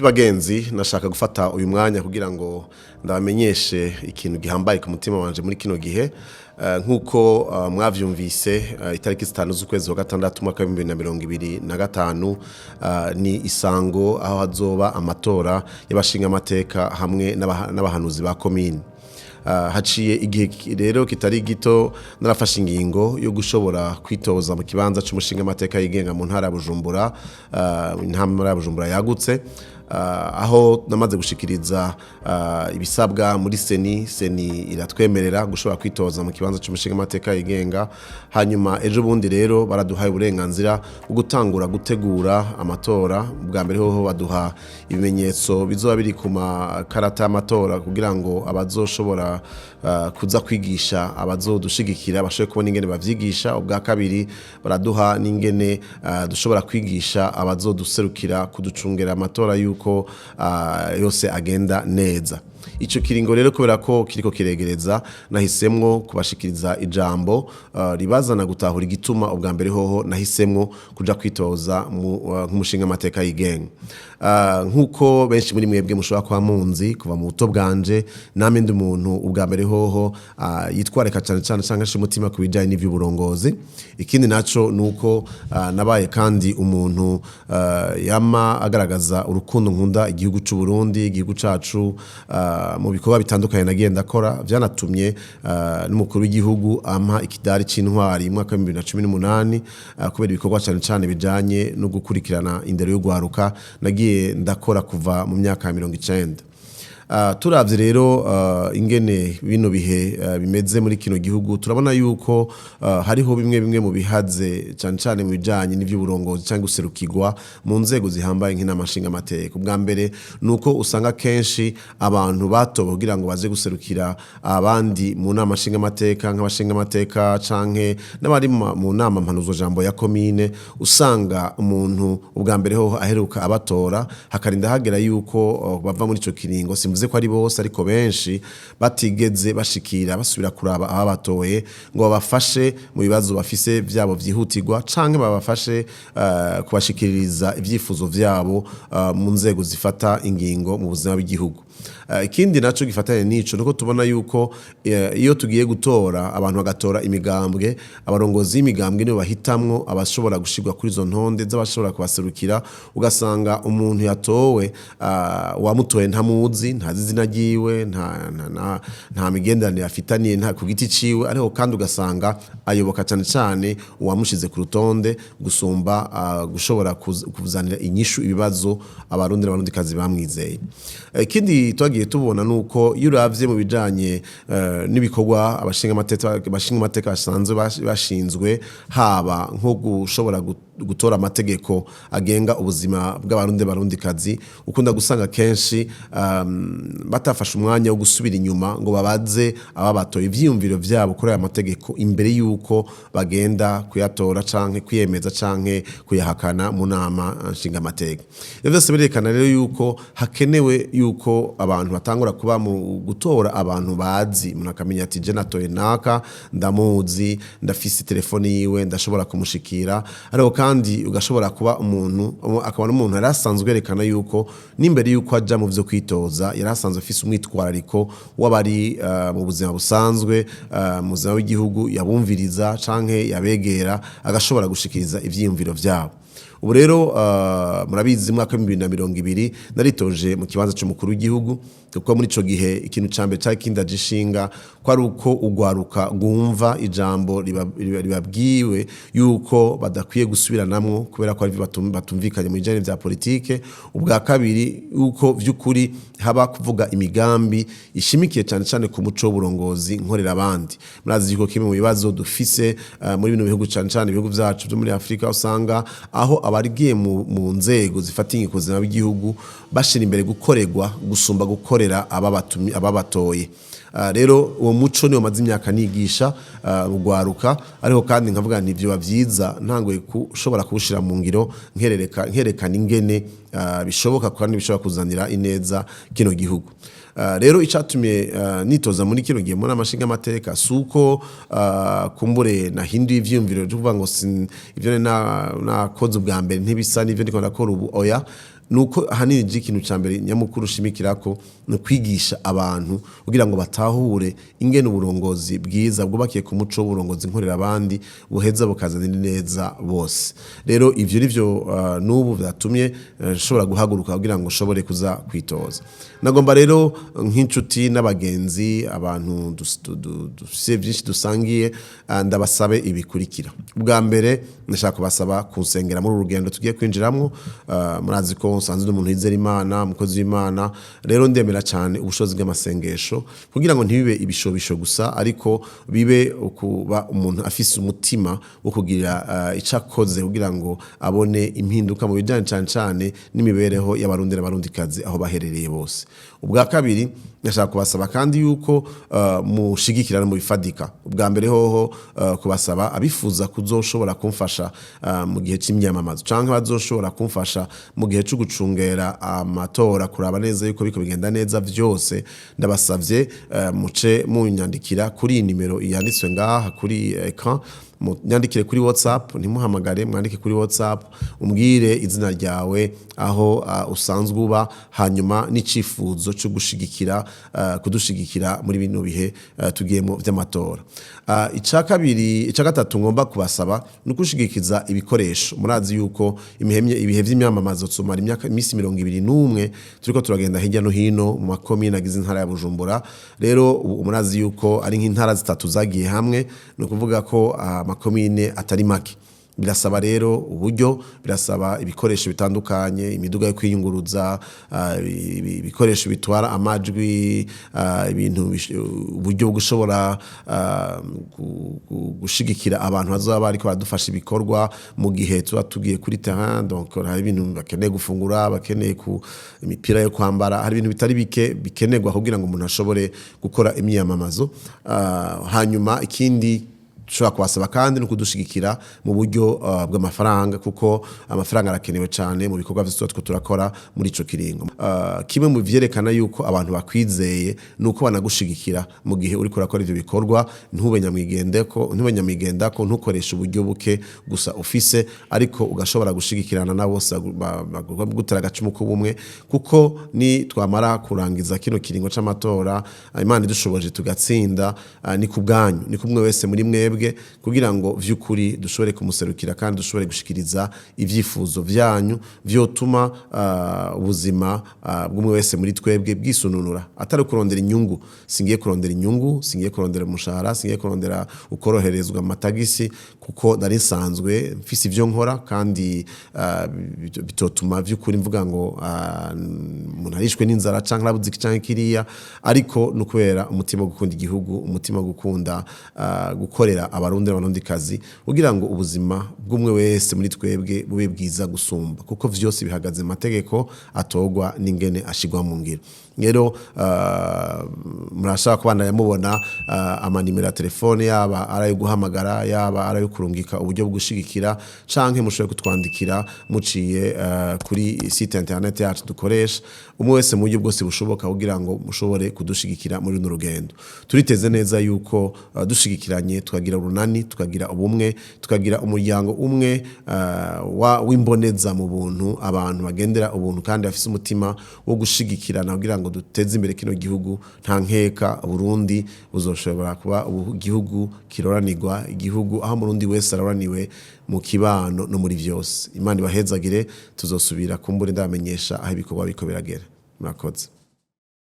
Bagenzi, nashaka gufata uyu mwanya kugira ngo ndabamenyeshe ikintu gihambaye ku mutima wanje muri kino gihe. Nk'uko mwavyumvise, itariki 5 z'ukwezi wa gatandatu umwaka wa 2025 ni isango aho hazoba amatora y'abashinga amateka hamwe n'abahanuzi ba komine. Haciye igihe rero kitari gito narafashe ingingo yo gushobora kwitoza mu kibanza c'umushinga amateka yigenga mu ntara ya Bujumbura, intara ya Bujumbura yagutse, aho namaze gushikiriza ibisabwa muri CENI. CENI iratwemerera gushobora kwitoza mu kibanza c'umushinga amateka yigenga. Hanyuma ejo bundi rero baraduhaye uburenganzira bwo gutangura gutegura amatora. Bwa mbere hoho baduha ibimenyetso bizoba biri ku makarata y'amatora kugira ngo abazoshobora kuza kwigisha abazodushigikira bashobore kubona ingene bavyigisha. Ubwa kabiri, baraduha n'ingene dushobora kwigisha abazoduserukira kuducungera amatora yuko yose agenda neza. Ico kiringo rero, kubera ko kiriko kiregereza, nahisemwo kubashikiriza ijambo ribazana gutahura igituma ubwa mbere hoho nahisemwo kuja kwitoza nk'umushinga amateka yigenga. Nk'uko benshi muri mwebwe mushobora kuba munzi kuva mu buto bwanje, namwe ndi umuntu ubwa mbere hoho yitwareka cane cane canke ashira umutima ku bijanye n'ivy'uburongozi. Ikindi naco nuko nabaye kandi umuntu yama agaragaza urukundo nkunda igihugu c'u Burundi, igihugu cacu, mu bikorwa bitandukanye nagiye ndakora. Vyanatumye n'umukuru w'igihugu ampa ikidari c'intwari mu mwaka wa 2018, kubera ibikorwa cane cane bijanye no gukurikirana indero y'ugwaruka nagiye ndakora kuva mu myaka ya 90. Turavye rero ingene bino bihe bimeze muri kino gihugu, turabona yuko hariho bimwe bimwe mu bihaze, cane cane mu bijanye n'ivy'uburongozi canke guserukirwa mu nzego zihambaye nk'inama nshingamateka. Ubwa mbere nuko usanga kenshi abantu batowe kugira ngo baze guserukira abandi mu nama nshingamateka, nk'abashingamateka canke n'abari mu nama mpanuzwajambo ya komine, usanga umuntu ubwa mbere hoho aheruka abatora hakarinda hagera yuko bava muri ico kiringo. Simvuze ko ari bose, ariko benshi batigeze bashikira basubira kuraba ababatoye ngo babafashe mu bibazo bafise vyabo vyihutirwa canke babafashe kubashikiriza ivyifuzo vyabo mu nzego zifata ingingo mu buzima bw'igihugu. Ikindi naco gifatanye n'ico nuko tubona yuko iyo tugiye gutora, abantu bagatora imigambwe, abarongozi b'imigambwe nibo bahitamwo abashobora gushirwa kuri izo ntonde z'abashobora kubaserukira. Ugasanga umuntu yatowe, uwamutoye ntamuzi, ntazi izina ryiwe, nta migenderanire afitaniye nta ku giti ciwe, ariko kandi ugasanga ayoboka cane cane uwamushize ku rutonde gusumba gushobora kuzanira inyishu ibibazo Abarundi n'Abarundikazi bamwizeye. Ikindi twagiye tubona nuko iyo uravye mu bijanye n'ibikorwa abashinga amateka basanzwe bashinzwe, haba nko gushobora gutora amategeko agenga ubuzima bw'Abarundi Barundikazi, ukunda gusanga kenshi batafashe umwanya wo gusubira inyuma ngo babaze ababatoye ivyiyumviro vyabo kuri aya mategeko imbere yuko bagenda kuyatora canke kuyemeza canke kuyahakana mu nama nshingamateka. Ivyo vyose birerekana rero yuko hakenewe yuko abantu batangura kuba mu gutora abantu bazi, umuntu akamenya ati: "Je natoye naka, ndamuzi, ndafise telefone yiwe, ndashobora kumushikira." Ariko kandi ugashobora kuba umuntu akaba n'umuntu yari asanzwe yerekana yuko n'imbere yuko aja mu vyo kwitoza yari asanzwe afise umwitwarariko w'abari mu buzima busanzwe, mu buzima bw'igihugu, yabumviriza canke yabegera agashobora gushikiriza ivyiyumviro vyabo. Ubu rero murabizi, mu mwaka wa 2020 naritoje mu kibanza c'umukuru w'igihugu, kuko muri ico gihe ikintu ca mbere cari kindaje ishinga ko ari uko ugwaruka rwumva ijambo ribabwiwe yuko badakwiye gusubiranamwo kubera ko ari batumvikanye mu bijanye vya politike. Ubwa kabiri, yuko vy'ukuri haba kuvuga imigambi ishimikiye cane cane ku muco w'uburongozi nkorera abandi. Murazi yuko kimwe mu bibazo dufise muri bino bihugu, cane cane ibihugu vyacu vyo muri Afrika, usanga aho abarigiye mu nzego zifata ingingo z'ubuzima bw'igihugu bashira imbere gukorerwa gusumba gukorera ababatoye. Rero uwo muco niwo maze imyaka nigisha rugwaruka, ariko kandi nkavuga nti vyoba vyiza ntanguye kushobora kuwushira mu ngiro, nkerekana ingene bishoboka kandi bishobora kuzanira ineza kino gihugu. Rero icatumye nitoza muri kino gihe muri amashinga amateka suko kumbure nahinduye ivyiyumviro byo kuvuga ngo ivyo nakoze ubwa mbere ntibisa n'ivyo ndiko ndakora ubu, oya. Nuko ahanini je ikintu ca mbere nyamukuru ushimikirako ni ukwigisha abantu kugira ngo batahure ingene uburongozi bwiza bwubakiye ku muco w'uburongozi nkorera abandi buheza bukazanira neza bose. Rero ivyo nivyo n'ubu vyatumye nshobora guhaguruka kugira ngo nshobore kuza kwitoza. Nagomba rero nk'inshuti n'abagenzi, abantu dufise byinshi dusangiye, ndabasabe ibikurikira. Ubwa mbere, ndashaka kubasaba kunsengera muri uru rugendo tugiye kwinjiramwo. Murazi ko nsanzwe ndi umuntu yizera Imana, umukozi w'Imana. Rero ndemera cyane ubushobozi bw'amasengesho kugira ngo ntibibe ibishobisho gusa, ariko bibe kuba umuntu afise umutima wo kugira icyo akoze kugira ngo abone impinduka mu bijyanye cyane cyane n'imibereho y'Abarundi n'Abarundikazi aho baherereye bose. Ubwa kabiri, ndashaka kubasaba kandi yuko mushigikirana mu bifadika. Ubwa mbere hoho, kubasaba abifuza kuzoshobora kumfasha mu gihe c'imyamamazo canke bazoshobora kumfasha mu gihe co gucungera amatora, kuraba neza yuko biko bigenda neza vyose, ndabasavye muce munyandikira kuri iyi nimero yanditswe ngaha kuri écran. Munyandikire kuri WhatsApp, ntimuhamagare, mwandike kuri WhatsApp, umbwire izina ryawe, aho usanzwe uba, hanyuma n'icifuzo cyo gushigikira, kudushigikira muri bino bihe tugiyemo vy'amatora. Ica kabiri, ica gatatu ngomba kubasaba ni ukushigikiza ibikoresho. Murazi yuko imihemye ibihe vy'imyamamazo tumara imyaka imisi 21 turiko turagenda hirya no hino mu makomine agize intara ya Bujumbura. Rero ubu murazi yuko ari nk'intara zitatu zagiye hamwe, ni ukuvuga ko amakomine atari make. Birasaba rero uburyo, birasaba ibikoresho bitandukanye, imiduga yo kwiyunguruza, ibikoresho bitwara amajwi, ibintu uburyo bwo gushobora gushigikira abantu bazoba bariko baradufasha ibikorwa mu gihe tuba tugiye kuri terrain. Donc hari ibintu bakeneye gufungura, bakeneye ku imipira yo kwambara, hari ibintu bitari bike bikenerwa kugira ngo umuntu ashobore gukora imyiyamamazo. Hanyuma ikindi dushobora kubasaba kandi no kudushigikira mu buryo bw'amafaranga, kuko amafaranga arakenewe cyane mu bikorwa vyose tuba turiko turakora muri ico kiringo. Kimwe mu vyerekana yuko abantu bakwizeye nuko banagushigikira mu gihe uriko urakora ivyo bikorwa. Ntube nyamwigendeko, ntube nyamwigendako, ntukoreshe uburyo buke gusa ufise, ariko ugashobora gushigikirana na bose gutera agacumu k'ubumwe, kuko ni twamara kurangiza kino kiringo c'amatora, Imana idushoboje tugatsinda, ni ku bwanyu, ni kumwe wese muri mwebwe, kugira ngo vy'ukuri dushobore kumuserukira kandi dushobore gushikiriza ivyifuzo vyanyu vyotuma ubuzima bw'umwe wese muri twebwe bwisununura, atari kurondera inyungu. Singiye kurondera inyungu, singiye kurondera umushahara, singiye kurondera ukoroherezwa amatagisi, kuko nari nsanzwe mfise ivyo nkora kandi bitotuma vy'ukuri mvuga ngo umuntu arishwe n'inzara canke arabuze iki canke kiriya. Ariko ni ukubera umutima wo gukunda igihugu, umutima wo gukunda gukorera Abarundi n'Abarundikazi, kugira ngo ubuzima bw'umwe wese muri twebwe bube bwiza gusumba, kuko vyose bihagaze mu mategeko atorwa n'ingene ashigwa mu ngiro. Rero murashaka kubandanya mubona amanimero ya telefone, yaba ari ayo guhamagara, yaba ari ayo kurungika uburyo bwo gushigikira, canke mushobore kutwandikira muciye kuri site internet yacu dukoresha, umwe wese mu buryo bwose bushoboka, kugira ngo mushobore kudushigikira muri runo rugendo. Turiteze neza yuko dushigikiranye, tukagira urunani, tukagira ubumwe, tukagira umuryango umwe w'imboneza mu buntu, abantu bagendera ubuntu kandi bafise umutima wo gushigikirana kugira ngo duteze imbere kino gihugu, nta nkeka Burundi buzoshobora kuba igihugu kiroranirwa, igihugu aho Umurundi wese aroraniwe mu kibano no muri vyose. Imana ibahezagire. Tuzosubira kumbure ndabamenyesha aho ibikorwa biko biragera. Murakoze.